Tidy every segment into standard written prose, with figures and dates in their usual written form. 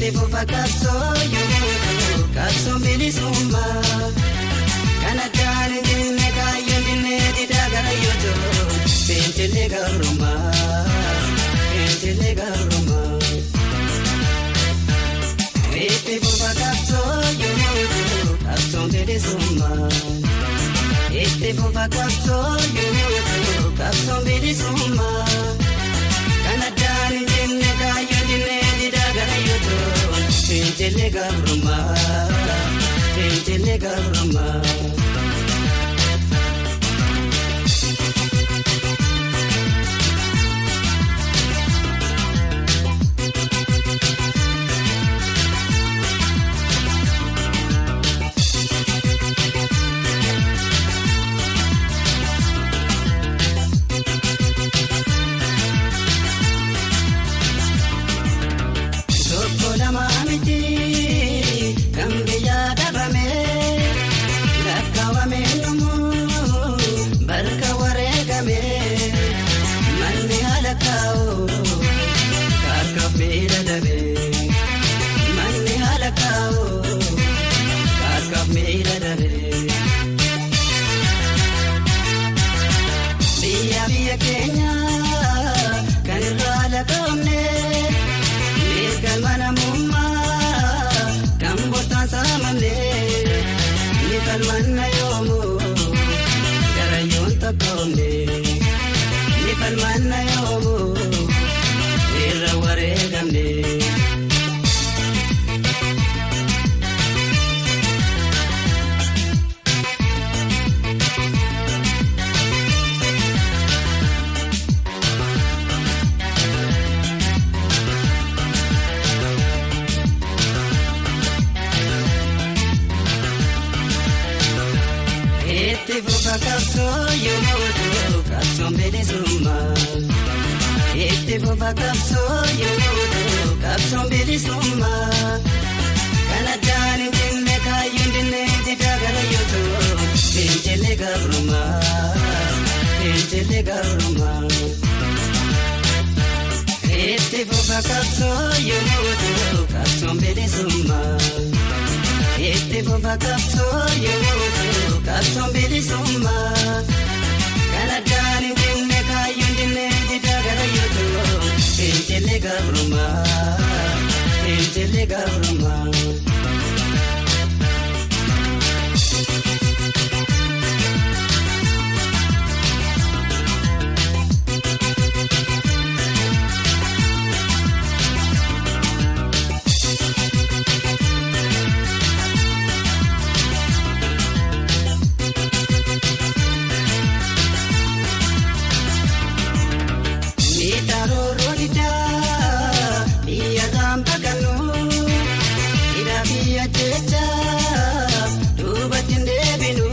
Itti fufa qabsoo yoo qabsoon bilisummaa. Kan addaan hin jenne kaayyoon dinnee didaa gara yoo ta'u fincillee gabrummaa fincillee gabrummaa. Itti fufa qabsoo yoo qabsoon bilisummaa. Itti fufa qabsoo yoo qabsoon bilisummaa. Kan addaan hin jenne kaayyoon dinnee didaa gara yoo ta'u fincillee gabrummaa fincillee gabrummaa. Tokko lama miti kan biyya dhabame lakkaawame dhumu barka wareegame manni haala kaa'u kaakkaaf miila dhabe manni haala kaa'u kaakkaaf miila dhabe. Biyya biyya keenya kan irraa lakkaa'amne. Mirga namummaa kan bortaan saamamne ni falmanna yoomu garayyoon tokkoomne ni falmanna yoomu irra wareegamne. Itti fufa qabsoo yoo qabsoon bilisummaa. Itti fufa qabsoo yoo qabsoon bilisummaa. Kan addaan hin jenne kaayyoon dinnee didaa gara yoo ta'u fincillee gabrummaa fincillee gabrummaa. Itti fufa qabsoo yoo qabsoon bilisummaa. Itti fufa qabsoo yoo qabsoon bilisummaa. Kan addaan hin jenne kaayyoon dinnee didaa gara yoo ta'u fincillee gabrummaa fincillee gabrummaa. Miidhaa diddaa biyya gaamba kannuu hidhaa biyya jecha duubatti hin deebinu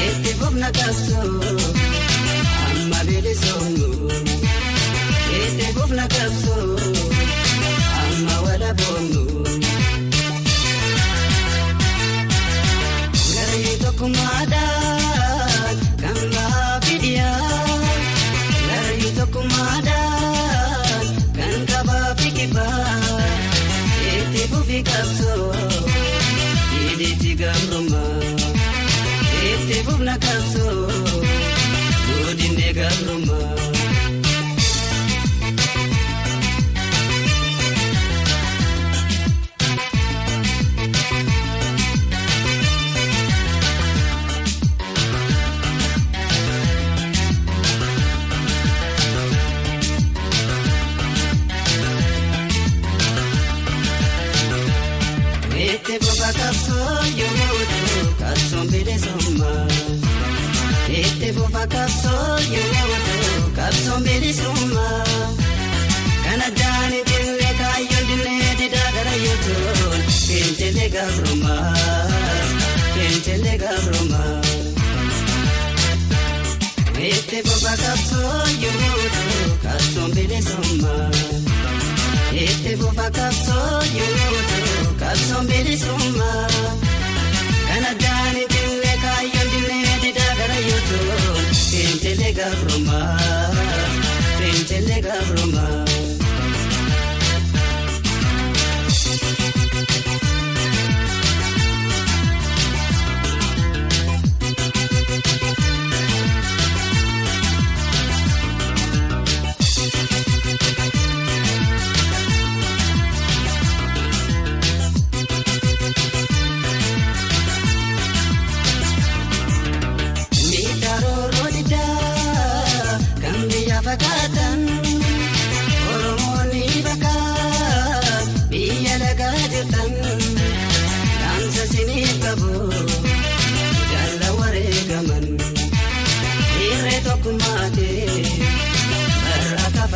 itti fufna qabsoo amma bilisoomnu itti fufna qabsoo amma walaboomnu. Garee tokkummaadhaan kan baafii Garee tokkummaadhaan kan kabaa fi kibbaa itti fufi qabsoo hidhiitti gabrummaa itti fufna qabsoo godinne gabrummaa. Itti fufa qabsoo yoo qabsoon bilisummaa. Itti fufa qabsoo yoo qabsoon bilisummaa. Kan addaan hin jenne kaayyoon dinnee didaa gara yoo ta'u fincillee gabrummaa fincillee gabrummaa. Itti fufa qabsoo yoo qabsoon bilisummaa. Itti fufa qabsoo yoo qabsoon bilisummaa. Kan addaan hin jenne kaayyoon dinnee didaa gara yoo ta'u fincillee gabrummaa fincillee gabrummaa.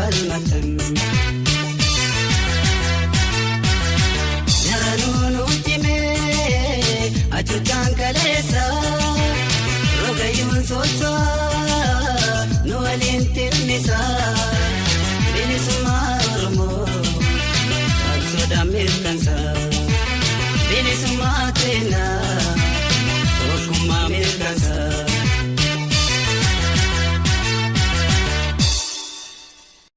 Falmatan. Daranuu nutti mee achuutaan kaleessa rogayyuun socho'aa nu waliin tirmisa.